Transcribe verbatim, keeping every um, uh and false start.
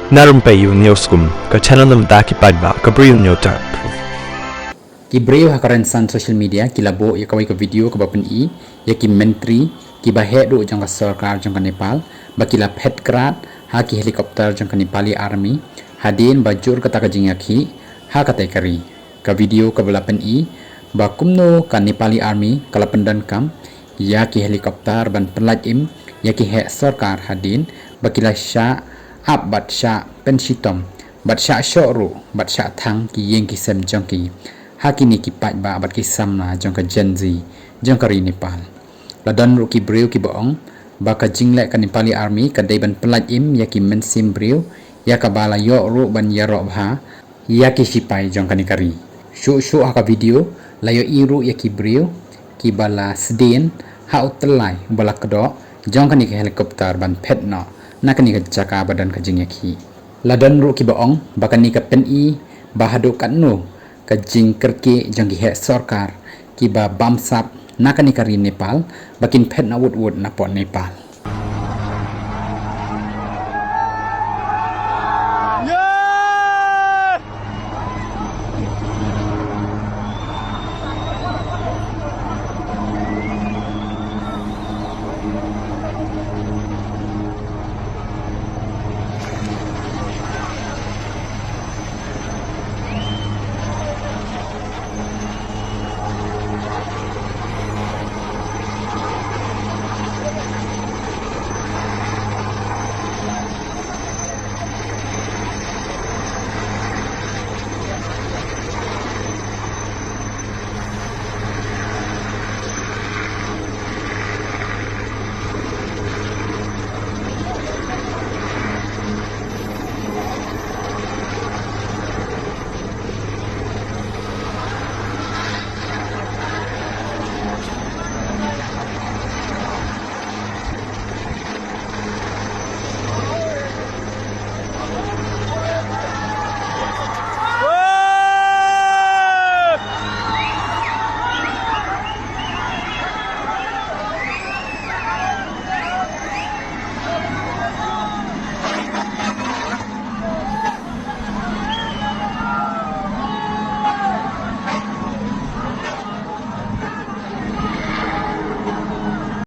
Na Rympei U News Kum, ka channel na bynta ki paidbah, ka briew newtap. Ki briew ha ka rynsan social media ki la buh ïa kawei ka video kaba pyni ïa ki myntri kiba heh duh jong ka sorkar jong ka Nepal ba ki la phet krad ha ki helicopter jong ka Nepali Army hadien ba jur kata ka jingïakhih ha katei ka ri. Ka video kaba la pyni ba kumno ka Nepali Army ka la pyndonkam ïa ki helicopter ban pynlait im ïa ki heh sorkar hadien ba ki la shah ap bad shah pynshitom bad shah shoh ruh bad shah thang ki ïing ki sem jong ki ha kine ki paidbah bad ki samla jong ka Gen Z jong ka ri Nepal. La don ruh ki briew kiba ong ba ka jingleh ka Nepali Army ka dei ban pynlait im ïa ki mynsiem briew ïa kaba la ïoh ruh ban ïaroh bha ïa ki shipai jong kane ka ri. Shuh shuh ha ka video la ïohi ruh ïa ki briew kiba la sdien ha u tyllai uba la kdoh jong kane ka helicopter ban phet noh na kane ka jaka ba don ka jingïakhih. La don ruh kiba ong ba kane ka pyni ba haduh katno ka jingkyrkieh jong ki heh sorkar kiba bamsap na kane ka ri Nepal ba kin phet noh wut wut na pdeng Nepal.